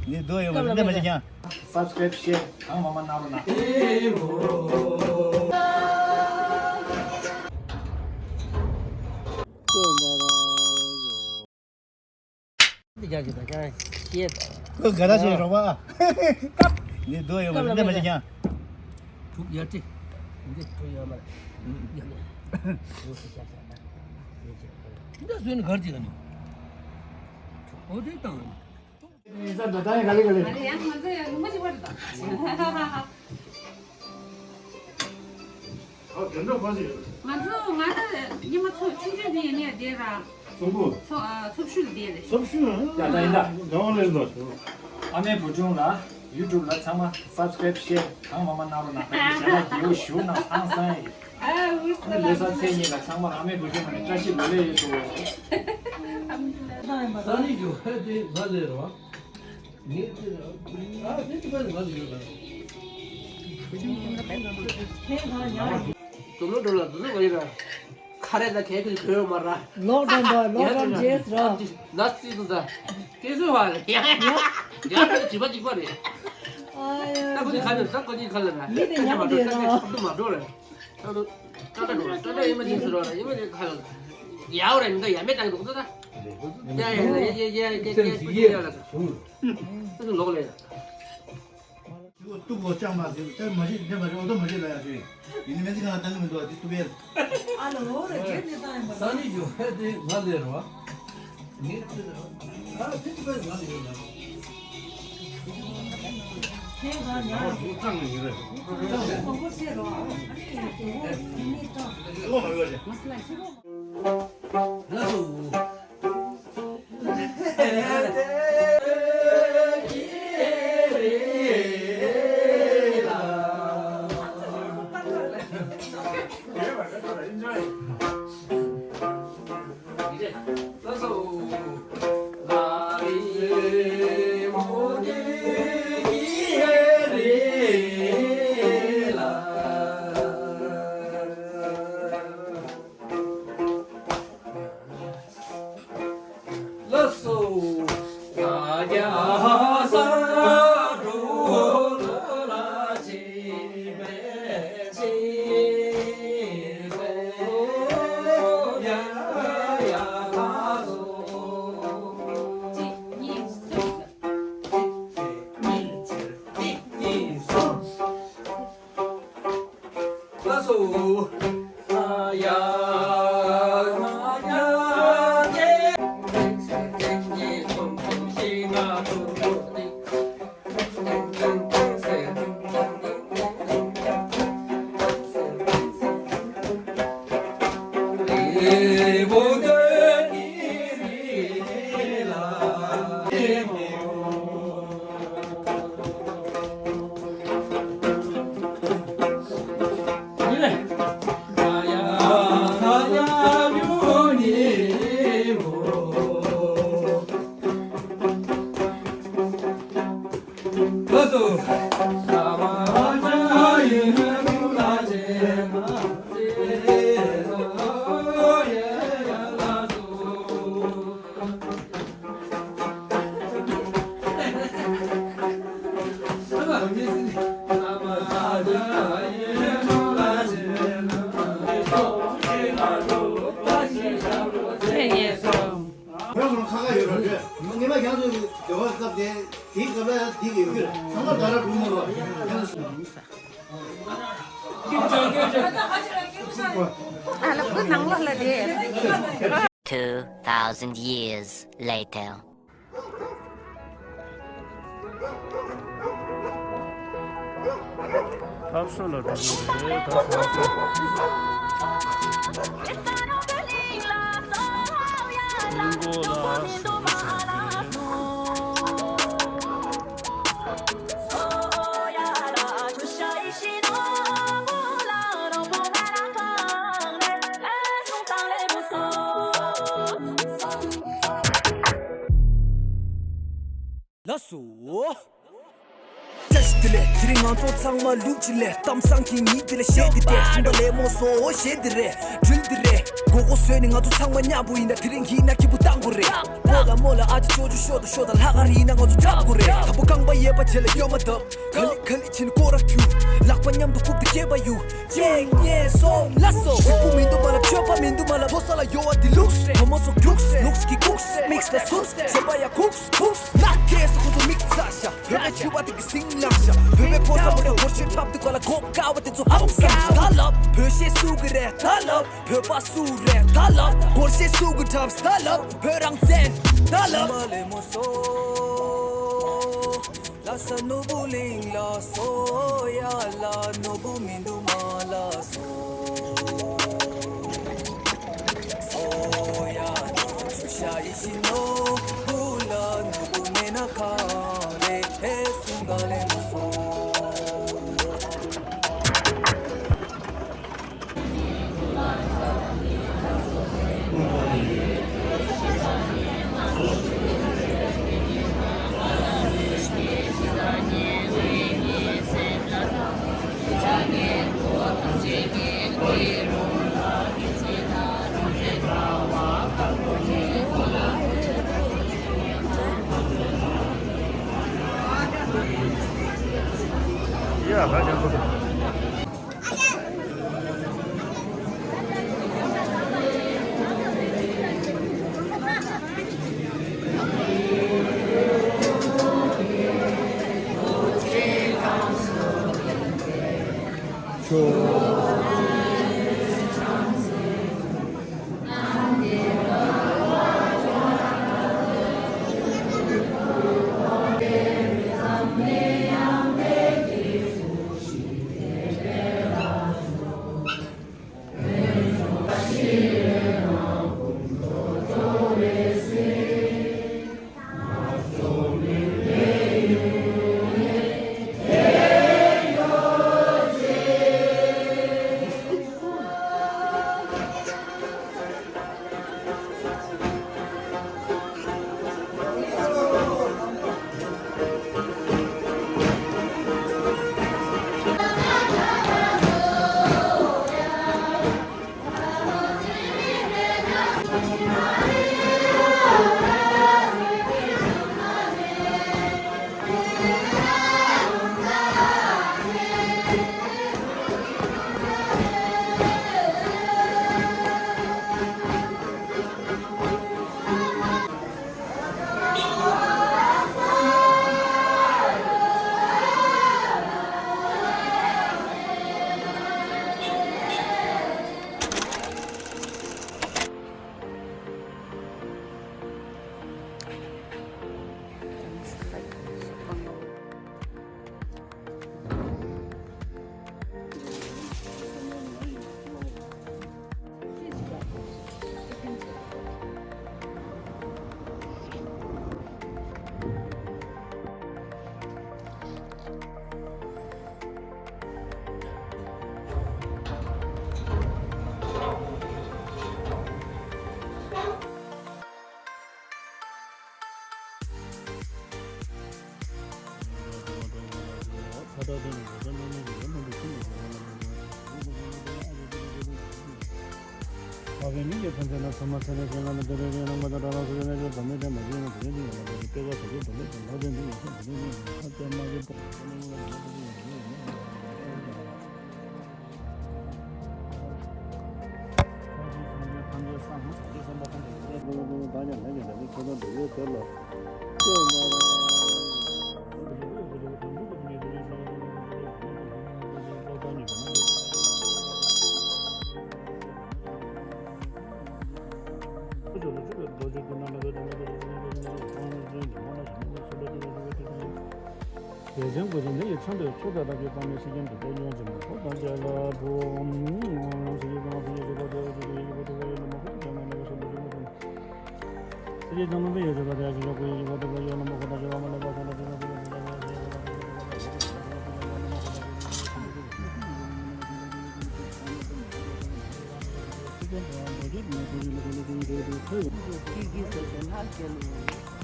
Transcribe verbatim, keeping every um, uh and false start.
ངས་སྡུག་ཡོད་མ་རེད། འདི་མ་བྱེད་ཀྱང་། Subscribe share གང་མང་མང་གནང་རོགས་གནང་། འདི་རྒྱག་གི་ད་ཀྱང་ཤེས་ད། ཁོས་དགའ་ད་བྱེད་རོགས་པ། ངས་སྡུག་ཡོད་མ་རེད། འདི་མ་བྱེད་ཀྱང་། ཐུག་ཡར་ཏེ། འདི་ཐུག་ཡོད་མ་རེད། འདི་བཟོས་ནས་གར་ཅིག་ག་ནི། འོ་དེ་དང་། ཡིན་ས་ད་ད་ཡིན་ག་ལེ་ག་ལེ། ཨ་ལེ་ཡང་ང་ཚོ་ཡང་ལུང་པ་ཅིག་བར་དུ་ད། ཨོ་དེ་འདྲ་གོ་ཞིག་ཡོད། ང་ཚོ་ང་ད་ཉི་མ་ཚོ་ཆུང་ཆུང་དེ་ཡིན་ནས་བསྡད་ར། ཚོམ་བུ། ཚོ་ཨ་ཚོ་ཤུལ་བསྡད་རེད། ཚོ་ཤུལ། ཡ་ད་ཡིན་ད། གང་ལེན་དོ། ཨ་མའི་བུ་ཆུང་ལ་YouTube ལ་ཚང་མ་Subscribe share གང་མང་མང་གནང་རོགས་གནང་། ད་ཡིན་ཞལ་ལག་རྒྱལ་པོ་ཞུ་ན་ཧང་སང་ཡིན། ཨ་འུ་ཨ་མའི་ལོ་གསར་ཚེས་གཉིས་ལ་ཚང་མ་ཨ་མའི་བུ་ཆུང་ལ་ནས་བཀྲ་ཤིས་བདེ་ལེགས་ཡོད་དོ། ས་ནི་རྒྱུ་ཧེ་དེ་ང་ལས་རོ། ངས་ཨ་ནི་ཅི་པ་ང་ལ་ཡོད་ལ། དུ་ལོ་འགྲོ་ལ་དུ་ལོ་ག་ཡོད་ལ། ཁ་རེ་ད་གས་ཁུལ་གོས་མ་ར། ལོག་འགྲོ་འགྲོ་ལོག་འགྲོ་རྗེས་ར། ན་སི་དུ་ད། སྐྱེ་སོ་བ་རེད། ཡ་ཡ་ཁ་ལ་བྱིས་པ་གཅིག་པ་རེད། ཨ་ཡ། ད་ཁོ་ཅི་ཁ་ལ་ད་ཁོ་ཅི་ཁ་ལ་ན། མི་དེ་ཉག་དེ་ར། ཁ་ཏུ་མ་འགྲོ་རེད། ད་ལོ། ད་ལྟ་འགྲོ་ད་ལྟ་ཡིན་མ་ཅིག་ཟེར་རོགས་ལ་ཡིན་མ་ཅིག་ཁ་ལ། ཡའོ་རེད་མི་འདུག་ཡ་མེད་བཏང་འདུག་ད་ད། ཡ་ཡ་ཡ་ཡ་ཡ་ཡ་ཡ་ཡ་ལ་ད། ད་ལོག་ལེ། ཅིག་གཏུབ་གོ་ཅང་མ་ཟིན་ད་མ་ཤེས་འདི་མ་ཤེས་ཨོ་ད་མ་ཤེས་ལ་ཡ་ཤེས། ཡིན་ནི་མེད་ཅིག་གང་ལ་བཏང་གི་མི་འདུག་ཨ་དེ་གཏུབ་ཡས། ཨ་ལ་འོ་ར་རྒྱབ་ནས་བཏང་ཡིན་པ་ལ། ས་ནི་ཡོད་ཧེ་དེ་ང་ལས་རོ། ངས་ཁྱོད་ལ་ཨ་ཕན་ཚུན་ང་ལས་ཡོད་ལ། ཁྱེད་ང་ཉག་ལ་འདུག་སྤྲང་ངེས་རེད། སྤྲང་ངེས་མང་པོ་བཤད་རོགས་ཨ་ནི་དེ་འོ་དེ་ནས་སྤྲང་། ལོ་མ་ཡོད་རེད། ང་སི་ལ་ཤི་རོགས། ལགས་སོ། ཁ་ཁ་ཡོད་ར་རེད། ངས་མ་རྒྱང་ཚོ་དེ་བ་སྐབས་དེ་དེའི་སྐབས་ལ་དེ་གི་ཡོད་རྒྱུ་ཚང་མ་ད་ར་གྲུང་མོ་ར། ཨ་ལ་བུ་ནང་ལོགས་ལ་བསྡད། Two thousand years later. ཐབས་ཤོར་ལ་འགྲོ་གི་རེད་ད་ཐབས་ཤོར། ཀྲུང་གོ་ལ་ཞུ་གི་ཟེར་གི་རེད། ལགས་སོ། བཀྲ་ཤིས་བདེ་ལེགས། དེ་རིང་ང་ཚོ་ཚང་མ་ལུག་ཅིག་ལས་གཏམ་བཟང་གི་ཉིན་དེ་ལ་གཞས་འདི་རེད། སེམས་པ་ལེ་མོ་སོ་གཞས་འདི་རེད། འགྲུལ་འདི་རེད། མགོ་སྐོར་བཟོས་ནས་ང་ཚོ་ཚང་མ་མཉམ་པོ་ཡིན་ན། དེ་རིང་གི་ན་སྐྱིད་པོ་བཏང་དགོས་རེད། ཀོ་ལ་མོ་ལ་ཨ་ཅེ་ཅོ་ཅོ་ཤོ་དང་ཤོ་དང་ལྷག་དཀར་ཡིན་ན་ང་ཚོ་འཁྲབ་དགོས་རེད། དང་པོ་རྐང་པ་གཡས་པ་རྗེས་ལ་གཡོན་མ་བརྡབ། ག་ལེ་ག་ལེ་བྱས་ནས་སྐོར་ར་རྒྱུག་ལག་པ་མཉམ་དུ་རྐུབ་ཏུ་སྐྱེས་པ་ཡུ། གཅིག་གཉིས་གསུམ་ལ་སོ། ཞིག་པོ་མི་འདུག་མ་ལ་སྤྱོད་པ་མི་འདུག་མ་ལ། ཕོ་ས་ལ་གཡོ་བ་འདི་ལུགས་རེད། བུ་མོ་ཚོ་རྒྱུགས་ལུགས་ཀྱི་ཁུགས་མིག་ལ་ཟུག་བྱེད་པ་ཡ་ཁུགས་ཁུགས་ལ་ཁེས་སུ་ཁོ་ཚོ་མིག་ཚ་ཤ། བོད་པའི་ཕྱུ་པ་དེ་གི་སིང་ལངས་ཤ། བོད་པའི་ཕོ་ས་མོ་ཚོ་སྒོར་ཆེན་འཁྲབ་དུས་ག་ལ་གོ་དཀའ་བ་དེ་ཚོ་ཧམ་སང་ཤ། ད་ལབ་བོད་གཞས་སུ་གི་རེད། ད་ལབ་བོད་པ་སུ་རེད། ད་ལབ་སྒོར་གཞས་སུ་གི་འཁྲབ། ད་ལབ་བོད་རང་བཙན། ད་ལབ་མ་ལེ་མོ་སོ། ལྷ་ས་ནོར་བུ་གླིང་ལ་སོ་ཡ། ལ་ནོར་བུ་མི་འདུག་མ་ལ་སོ། སོ་ཡ་ནོར་བུ་ཆུ་ཤ་ཡི་ཤི་ནོར་བུ་ལ་ནོར་བུ་མེད་ན་ག་རེ་ཨེ་སུ་ག་ལེ་མ་སོ། རྒྱལ་ཆེན་གོ་ཆེན་དེ་ཡི་ཚང་དུ་ཚོགས་བདག་དང་བཅས་ཚང་མས་སྲིད་ཀྱང་དུ་བོ་ཉོན་ཅིང་མ་ཧོ་དང་བཅས་ལ་བུ་ཨོམ་ཨོམ་སྲིད་ཀྱི་ཚང་མ་བུ་ཡི་རིག་པ་དེ་བ་ཅུ་དུ་ཡི་གི་བུ་དུ་བ་ཡི་ལ་མ་ཧོ་དང་ནང་ལ་སོ་ལ་ཅི་མ་ཧོ། སྲིད་ཀྱི་ཚང་མ་བུ་ཡི་རིག་པ་དེ་བ་ཅུ་ཡོ་གུ་ཡི་གི་བུ་དུ་བ་ཡི་ལ་མ་ཧོ་དང་བཅས་བ་མ་ལེགས་པ་སོང་ལ་ཅི་མ་ཅི་མ་ཅི་མ་ཅི་མ་ཅི་མ་ཅི་མ་ཅི་མ་ཅི་མ་ཅི་མ་ཅི་མ་ཀྱི་ཀྱི་སོ་སོ་ལྷག་སྐྱེ་ལོ།